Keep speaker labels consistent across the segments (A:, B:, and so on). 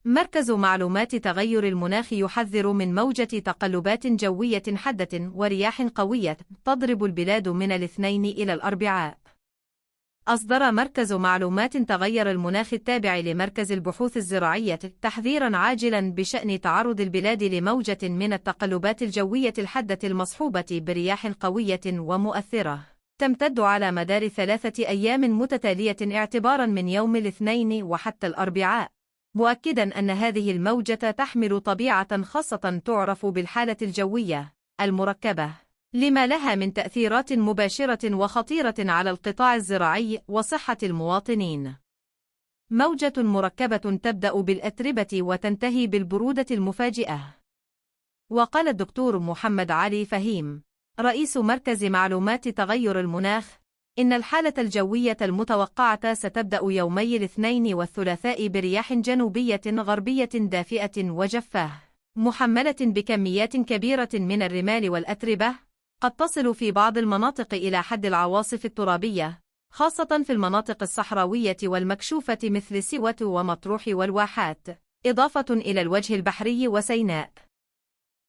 A: مركز معلومات تغير المناخ يحذر من موجة تقلبات جوية حادة ورياح قوية تضرب البلاد من الاثنين إلى الأربعاء. أصدر مركز معلومات تغير المناخ التابع لمركز البحوث الزراعية تحذيرا عاجلا بشأن تعرض البلاد لموجة من التقلبات الجوية الحادة المصحوبة برياح قوية ومؤثرة تمتد على مدار 3 أيام متتالية اعتبارا من يوم الاثنين وحتى الأربعاء، مؤكدا أن هذه الموجة تحمل طبيعة خاصة تعرف بالحالة الجوية المركبة، لما لها من تأثيرات مباشرة وخطيرة على القطاع الزراعي وصحة المواطنين. موجة مركبة تبدأ بالأتربة وتنتهي بالبرودة المفاجئة. وقال الدكتور محمد علي فهيم رئيس مركز معلومات تغير المناخ إن الحالة الجوية المتوقعة ستبدأ يومي الاثنين والثلاثاء برياح جنوبية غربية دافئة وجافة محملة بكميات كبيرة من الرمال والأتربة قد تصل في بعض المناطق إلى حد العواصف الترابية، خاصة في المناطق الصحراوية والمكشوفة مثل سيوة ومطروح والواحات، إضافة إلى الوجه البحري وسيناء.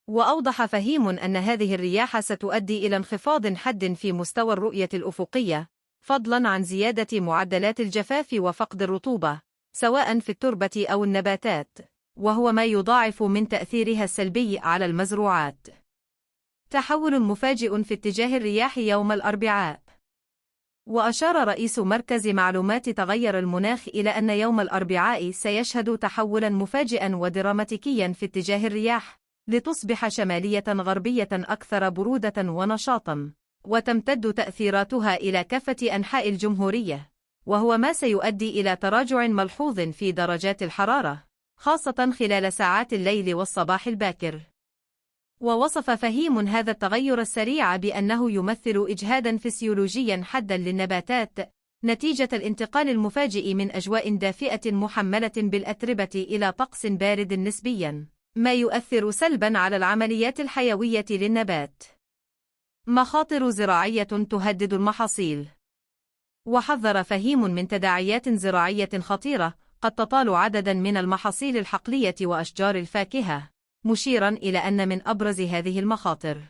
A: وأوضح فهيم أن هذه الرياح ستؤدي إلى انخفاض حاد في مستوى الرؤية الأفقية، فضلاً عن زيادة معدلات الجفاف وفقد الرطوبة، سواء في التربة أو النباتات، وهو ما يضاعف من تأثيرها السلبي على المزروعات. تحول مفاجئ في اتجاه الرياح يوم الأربعاء. وأشار رئيس مركز معلومات تغير المناخ إلى أن يوم الأربعاء سيشهد تحولاً مفاجئاً ودراماتيكياً في اتجاه الرياح، لتصبح شمالية غربية أكثر برودة ونشاطاً، وتمتد تأثيراتها إلى كافة أنحاء الجمهورية، وهو ما سيؤدي إلى تراجع ملحوظ في درجات الحرارة، خاصة خلال ساعات الليل والصباح الباكر. ووصف فهيم هذا التغير السريع بأنه يمثل إجهاداً فسيولوجياً حاداً للنباتات، نتيجة الانتقال المفاجئ من أجواء دافئة محملة بالأتربة إلى طقس بارد نسبياً، ما يؤثر سلباً على العمليات الحيوية للنبات. مخاطر زراعية تهدد المحاصيل. وحذر فهيم من تداعيات زراعية خطيرة قد تطال عدداً من المحاصيل الحقلية وأشجار الفاكهة، مشيراً إلى أن من أبرز هذه المخاطر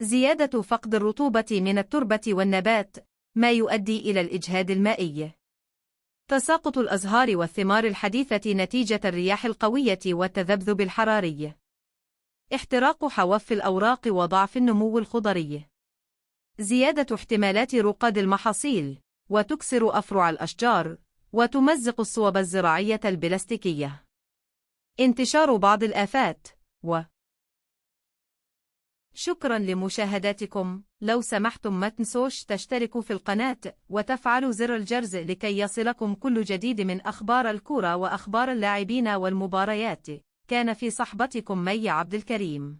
A: زيادة فقد الرطوبة من التربة والنبات، ما يؤدي إلى الإجهاد المائي، تساقط الأزهار والثمار الحديثة نتيجة الرياح القوية والتذبذب الحراري، احتراق حواف الأوراق وضعف النمو الخضري، زيادة احتمالات رقاد المحاصيل، وتكسر أفرع الأشجار، وتمزق الصوب الزراعية البلاستيكية، انتشار بعض الآفات. شكرا لمشاهداتكم. لو سمحتم ما تنسوش تشتركوا في القناة وتفعلوا زر الجرس لكي يصلكم كل جديد من أخبار الكرة وأخبار اللاعبين والمباريات. كان في صحبتكم مي عبد الكريم.